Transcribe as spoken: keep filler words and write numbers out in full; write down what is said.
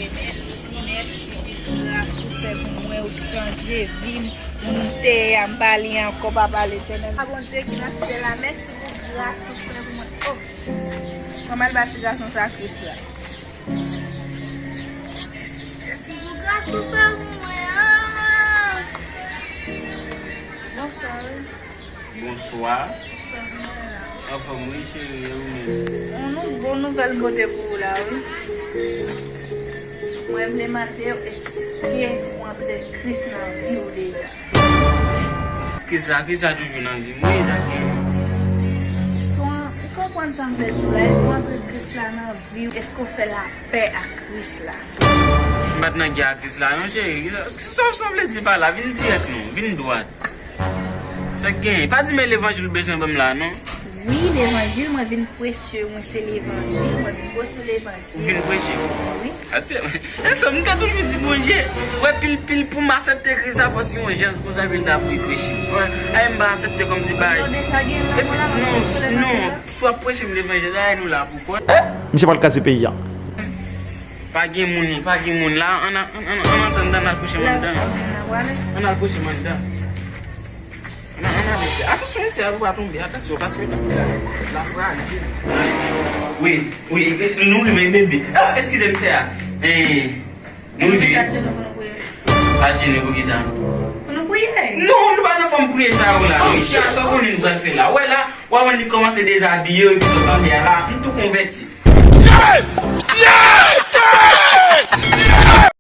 Mèsi, mèsi pou gras ou fè pou mwen, ou chanje vi m. Moun m te ye a, m pa li ankò, Papa Letènèl. A Bondye ki nan syèl la, mèsi pou gras ou fè pou mwen. Oh, mwen m al ba ti gason sa Kris la. Mèsi, mèsi pou gras ou fè pou mwen an. Bonswa. Bonswa. Anfòm wi cheri, e ou menm? Yon nou, bon nouvèl m pote pou ou la wi. Mwen vle mande w, èske ou antre Kris nan vi w deja? Kris la, Kris la toujou nan vi m wi, sa gen. Èske w an-, ou konprann sa m vle di w la? Èske w antre Kris la nan vi w? Èske w fè lapè ak Kris la? M pa t nan gè ak Kris la non cheri. Sa, sa, sa w vle di pa la? Vin dirèk non, vin dwat. Sa k genyen? Pa di men levanjil ou bezwen ban m la non. Wi, levanjil, mwen vin preche, mwen se levanjil, mwen vin preche levanjil. Ou vin preche? Wi. Atye, e sa m te toujou di Bondye, wè pil pil pou m aksepte Kris la fòs yon jans konsa epi l ta voye preche. Wè, ay m pa aksepte kòmsi bay. Yo deja gen la, epi non, non, swa preche m levanjil la, nou la pou kò. Misye pral kraze peyi a. Pa gen moun, pa gen moun la, ann, ann, ann, ann antann dan, ann al kouche m anndan. Ann al kouche m anndan. Ann, ann al mesye. Atansyon mesye a pou pa tonbe, atansyon, paske l ap fè la, la frajil. Wi, wi, nou rive bebe. Ah, eskize mesye a. Eh, nou rive. Ajenou pou nou priye. Ajenou pou kisa? Pou nou priye. Non, nou pa nan fòm priye sa yo la. Mesye a sa w konnen nou pral fè la. Wè la, w a wè li kòmanse dezabiye, epi sot anlè a la, m tou konvèti. Yeah! Yeah!